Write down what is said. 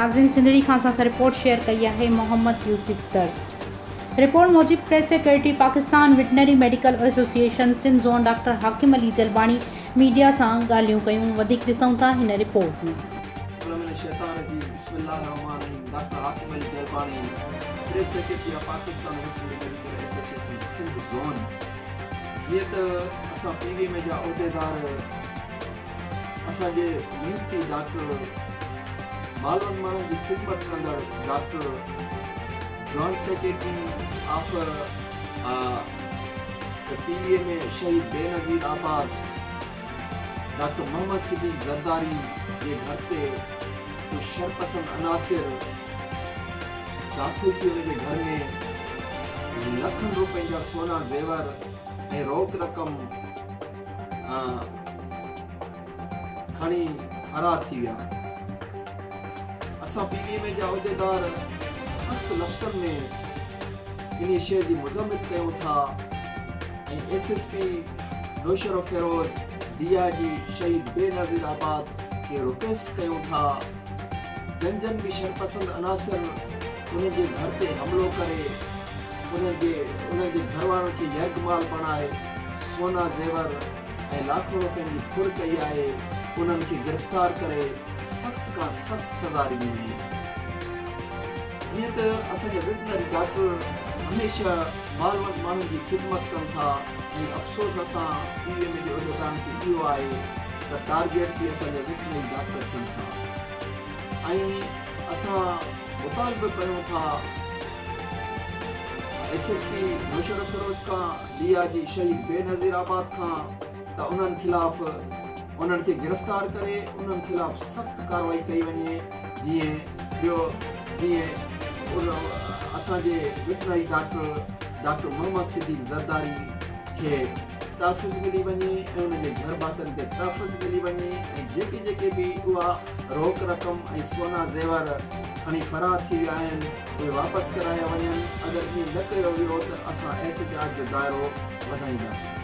ناظرين سنڌڙي کان اسان سان رپورٽ شيئر ڪئي آهي محمد يوسف درس. رپورٽ موجب press secretary Pakistan veterinary medical association Sindh zone doctor Hakim Ali Jalbani media سان ڳالهيون ڪيون وڌيڪ ڏسون ٿا هن رپورٽ ۾. من الشيطان الرجيم بسم الله الرحمٰن الرحيم doctor Hakim Ali Jalbani press secretary of Pakistan veterinary medical association Sindh zone جيئن ته اسان پي وي ايم اي جا عهديدار اسان جي محنتي ڊاڪٽر مالوند ماڻهن جي خدمت ڪندڙ doctor joint secretary of P V M A Shaheed Benazirabad doctor Muhammad Siddique Zardari جي گهر تي ڪجهه شرپسند عناصر داخل ٿي ان جي گهر ۾ لکن روپين جا سونا زيور ۽ روڪ رقم کڻي فرار ٿي ويا. اسان پي وي ايم اي جا عهديدار سخت لفظن ۾ انهي شيء جي مذمت ڪيون ٿا ۽ S S P Naushahro Feroze, D I G Shaheed Benazirabad کي رڪويسٽ ڪيون ٿا جن جن به شرپسند عناصر انهن جي گهر تي حملو ڪري انهن جي انهن جي گهر وارن کي يرغمال بڻائي سونا زيور ۽ لاکن روپين جي ڦر ڪئي آهي انهن کي گرفتار ڪري سخت کان سخت سزا ڏني وڃي. جيئن ته اسان جا وٽنري ڊاڪٽر هميشه مالوند ماڻهن جي خدمت ڪن ٿا ۽ افسوس اسان پي وي ايم اي جي عهديدارن کي اهو آهي ته ٽارگيٽ به اسان جا وٽنري ڊاڪٽر ٿين ٿا ۽ اسان مطالبو ڪيون ٿا ايس ايس پي نوشهروفيروز کان ڊي I جي شهيد بينظير آباد کان ته انهن خلاف انهن کي گرفتار ڪري انهن خلاف سخت ڪارروائي ڪئي وڃي جيئن ٻيو جيئن اسان جي وٽنري ڊاڪٽر ڊاڪٽر محمد صديق زرداري کي تحفظ ملي وڃي ۽ ان جي گهر ڀاتين کي تحفظ ملي وڃي ۽ جيڪي جيڪي به اها روڪ رقم ۽ سونا زيور کڻي فرار ٿي ويا آهن اهي واپس ڪرايا وڃن اگر ائين نه ڪيو ويو ته اسان احتجاج جو دائرو وڌائينداسين.